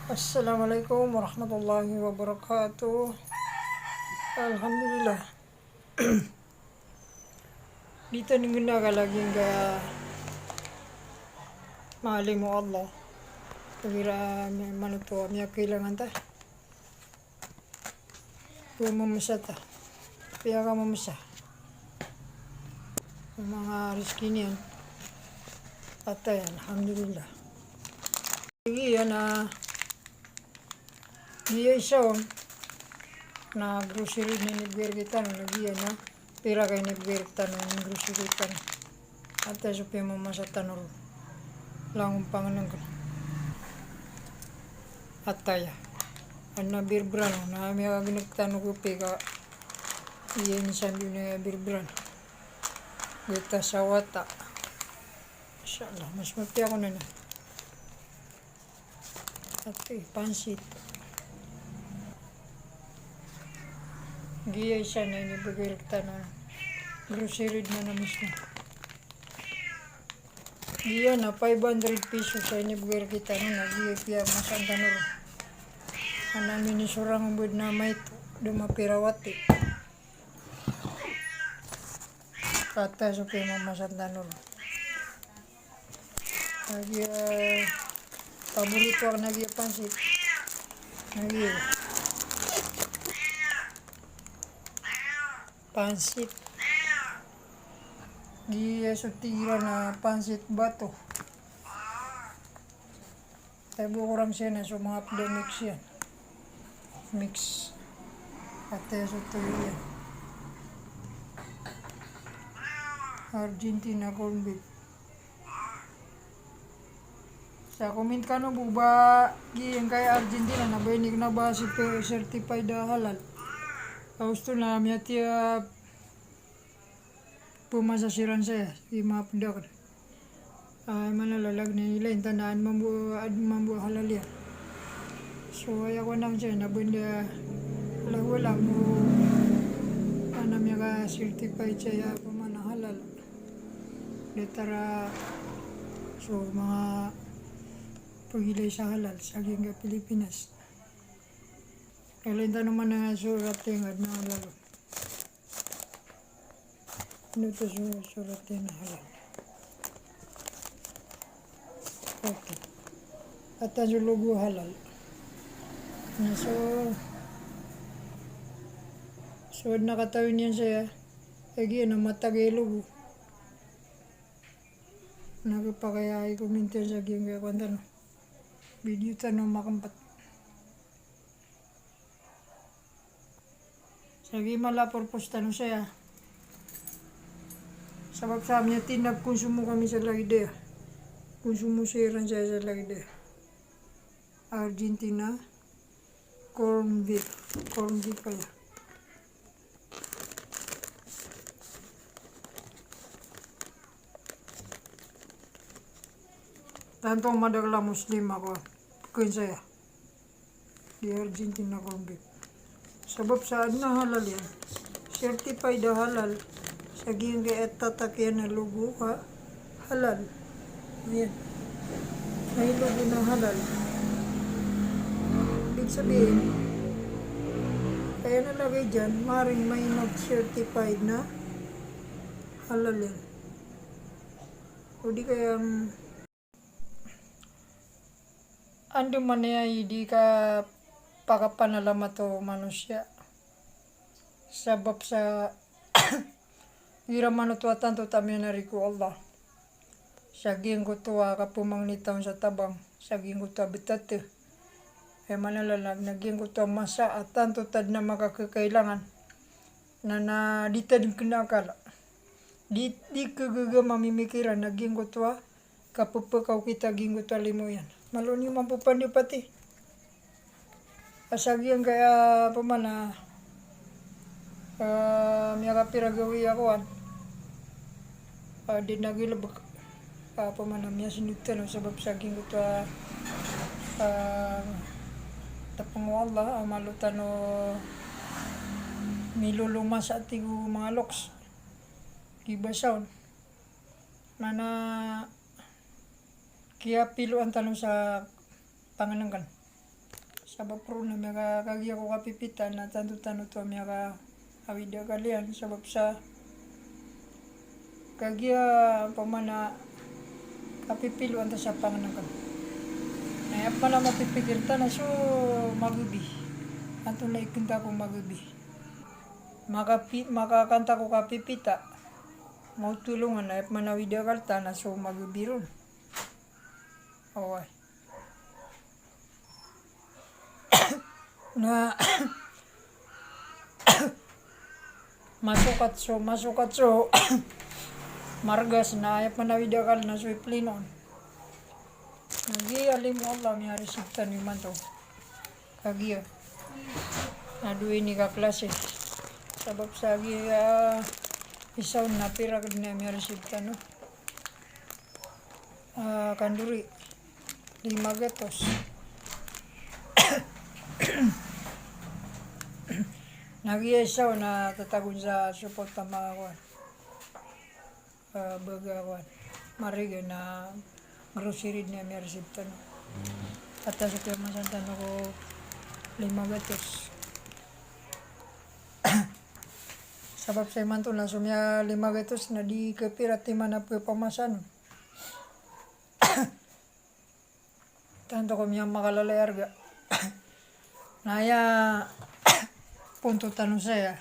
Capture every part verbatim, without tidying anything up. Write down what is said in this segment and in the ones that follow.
Assalamu alaikum warahmatullahi wabarakatuh. Alhamdulillah. Di tano ngena kalagi nga maalim o Allah. Tagira mi-, manoto a miyakailangan ta. Piyamamasa ta. Piyakamamasa. Manga rizki niyan. Ataya, alhamdulillah. Giya na, giya isa on na grocery na inibgay rektano, na giya na pira ka inibgay rektano, na grocery rektano. Ataya so piyamamasa tano ron. Langon pangnengken. Ataya. Adn a Bear Brand, na miyakagnk tano ko pika iyan sambi na Bear Brand. Gita sawata. Masha Allah, mas mapiya ko nana. Ati, pansit. Giya isa na inibgay rektano. Grocery na na mismo. Giya na five hundred pesos a inibgay rektano na giya piyamamasa tano ron. Ana minisorang bo na maito, da mapira wati. Kata so piyamamasa tano ron. Na giya paborito akn na giya pansit. Na giya pansit. Giya so tig iran a pansit bato. Tabi ko ran siya na so manga pd a mix iyan. Mix. Ataya so toyo iyan. Argentina corned beef. Sa comment kano bo ba giyangkai Argentina na ba ini kna ba si pe-, certified a halal. Ka osto na miyatiya pmasa siran saya, i mapd akn. Ay, mana lalag ni ilay, tandaan mambo, ad mambo halal iyan. So, aya ko nang saya na benda lahu alam mo, ana miyaka-certified saya pman a halal. Datar a, so, manga pagilay sa halal, sa giyangkai Pilipinas. Ilay tano mana surat iyan na halal. Ino oto so surat iyan a halal. Okay. Ata so logo halal. Na so, so adn a katawi niyan saya, lagid iyan a matag a logo. Na kapakay a i-comment iyan sa giyangkai kowan tano. Video tano makmpt. Sa giya mala a purpose tano saya. Sabap sa miyatindg konsumo kami sa lagid aya. Konsumo siran saya sa lagid aya. Argentina, corned beef, corned beef aya. Tanto madakl a Muslim a kowan, pkn saya. Di Argentina corned beef. Sabap sa adn a halal iyan. Certified a halal. Sa giyangkai a tatak iyan a logo ka halal. Iyan. May logo na halal. Ibig sabihin, aya na lagay diyan, maring may nag-certified na halal iyan. O di kaya, mm, andamanaya i di kapakapanalamat o manosiya. Sabap sa igira manoto a tanto ta miyanari ko Allah sa giyangkoto a kapmangni taon sa tabang, sa giyangkoto a btata. Aya maana na giyangkoto a masa a tanto ta dn a makakakailangan. Na, na di ta dn kna a kala. Di, di kagaga mamimikiran a giyangkoto a kapphakaw kita giyangkoto a limo iyan. Malo niyo mambo pandapati. Sa giyangkaya pman a, ah, miyakapira gawii a kowan. Ah, di nagilbk. Ah, pman a miyasndod tano sabap sa giyangkoto a, ah, tapang o Allah, ah, malo tano milolomasa tig o manga loks. Giya basa on. Mana kiyapiloan tano sa pangnngkn. Sabap roo na miyaka, kagiya ko kapipita na tanto tano oto a miyakaawid a akal iyan, sabap sa kagiya pamana kapipiloan ta sa pangnngkn. Na aya pman a mapipikir ta na so magabi. Antonaa i kanta ko magabi. Makapi-, makakanta ko kapipita. Maotolong a aya pman a awid a akal ta na so magabi ron. Oway. Na masokat so, masokat so margas na aya pman a awid a akal na so iplinoon. Na giya limo o Allah a miyareceive tano imanto. Kagiya na dowa ini ka klase. Sabap sa giya isa on na pira kdn a miyareceive tano. Ah, kandori, lima gatos. Na giya isa on na tatagon sa support a manga kowan. Ah, baga kowan. Mariga na grocery dn a miyareceive tano. Kata so piyamasan tano ko lima gatos. Sabap sa imanto na so miya lima gatos na di kapira timan a pphamasan. Tanto ko miyamakalala i arga. Na aya ponto tano saya.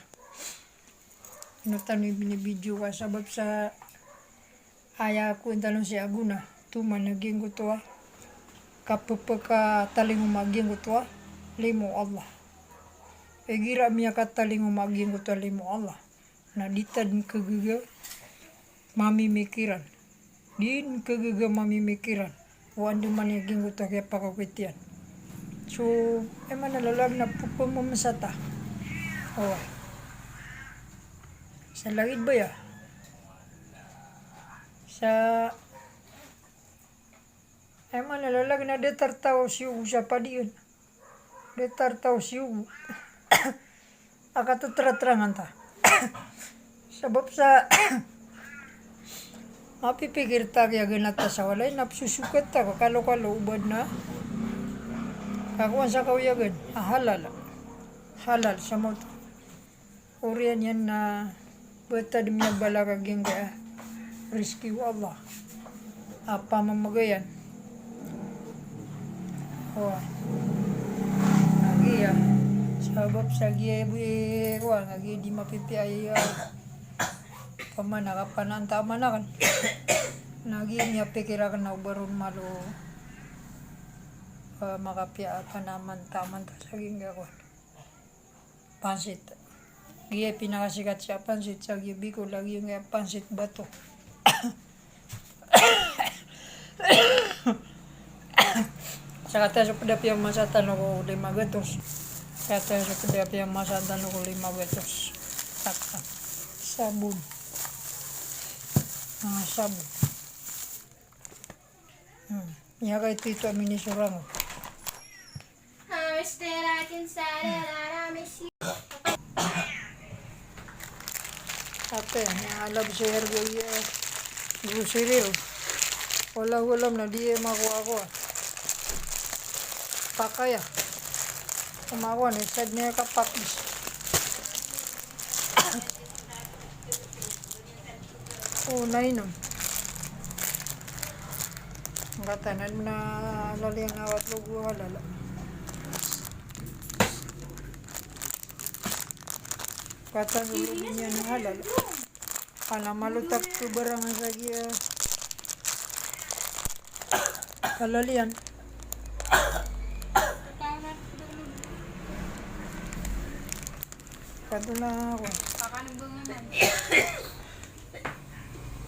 Ino tano i binibidyo ka sabap sa aya kowan tano saya a gona. Toman a giyangkoto a kappkatalingoma a giyangkoto a limo o Allah. Igira miyakatalingoma a giyangkoto a limo o Allah. Na di ta dn khagaga mamimikiran. Di dn khagaga mamimikiran o andamanaya giyangkoto a kiyapakawkit iyan. So, aya maana a lalag na pphamamsata. Oway. Sa lagid baya. Sa, aya maana a lalag na datar taw siyogo sa padiyan. Datar taw siyogo a katatratrang anta. Sabap sa mapipikir ta kiyaganata sa walay na psosokat ta ka kalokalo o ba dn a kakowan sa kawiyagan a halal. Halal sa maoto. Oriyan iyan na ba ta dn miyabalak a giyangkaya rizki o Allah a pamamagayan. Oway. Agiya sabap sa giya bo i kowan, agiya di mapipiya aya pamana kapanaan ta aman akn. Na giya miyapikir akn na o ba ron malo, eh, mapiya kapanaan ta aman ta sa giyangkaya kowan. Pansit. Giya pinakasikat sa pansit sa giya Bicol a giyangkaya pansit bato. Sa kataya so pd a piyamasa tano ko lima gatos. Sa kataya so pd a piyamasa tano ko lima gatos. Sakta. Sabon. Ah, sabon. Hmm. Aya kaito-ito a minisorango. Ate, miyalab sa harga iya grocery ron. Wallahu alam na di makowa-kowa. Pakaya. Komakowa na isa dn iya kapakis. O, na inon. Ngkatan a dn a laliyan a wata logo halal. Ngkatan a logo niyan a halal. Ana malotak ko barang sa giya halal iyan. Kato na ako.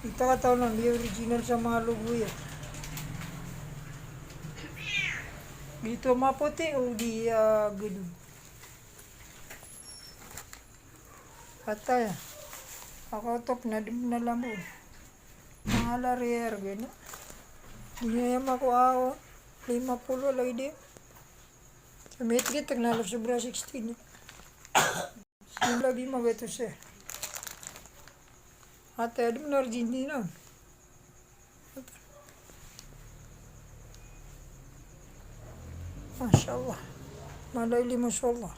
Ito ka tao na, di original sa manga logo iyan. Di ito maputi o di, ah, gano. Patay. Ako tok na di mo na lamo. Mahala rare gano. Di niya mako awa. Lima polo lagi di. Sa mitigit na lo sobra sixteen. Sila lima gatos e. Ata adn a Argentina. Masha Allah. Mala i limo so Allah.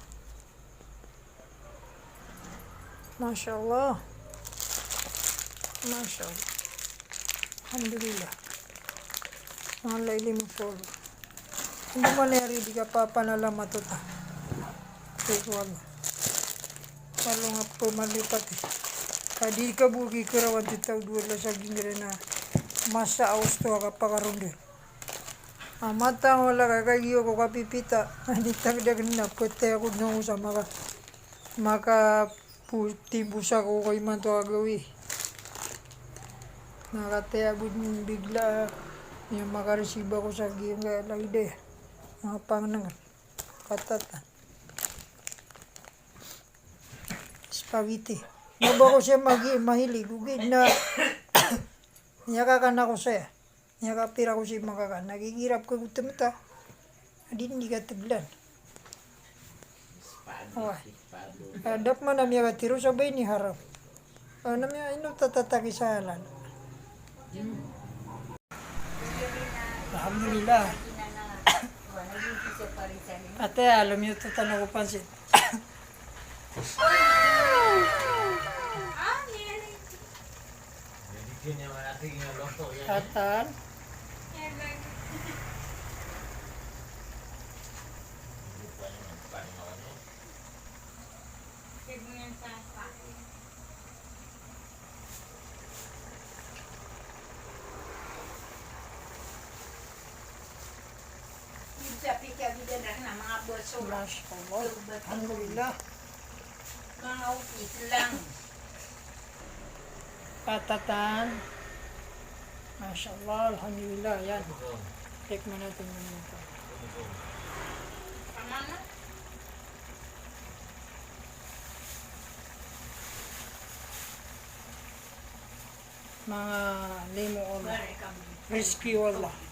Masha Allah. Masha Allah. Alhamdulillah. Mala i limo so Allah. Anda man aya di kapapanalamat o ta. Ito so Allah. Palong a pemalipat i. Ka di ka bo kikerawan titho o Allah sa giyangkaya na masa a osto a kapakarondel. A matang o Allah ka kagiya ko kapipita. Di tagdagen na pete ako dn sa maka, maka pu-, timpo sa ko kaimanto a gawii. Na kataya bo dn bigla a makareceive ako sa giyangkaya lagid aya. Manga pangnengken. Katatan. Spaghetti. Mabaya ko saya magi-, mahilig. Ogaid na miyakakan ako saya. Miyakapira ako saya makakan. Na kikirap ka ko temeta. Di, di ka teglan. Oway. Adap man a miyakatero sa ba ini haram. Ano miya, ino tatataki sa halal. Alhamdulillah. Ate, alo miyo to tano ko pansit. Katan. Masha Allah. Alhamdulillah. Katatan. Masha Allah, alhamdulillah, yan. Tikman natin yung luto. Manga limo o Allah. Rizki o Allah.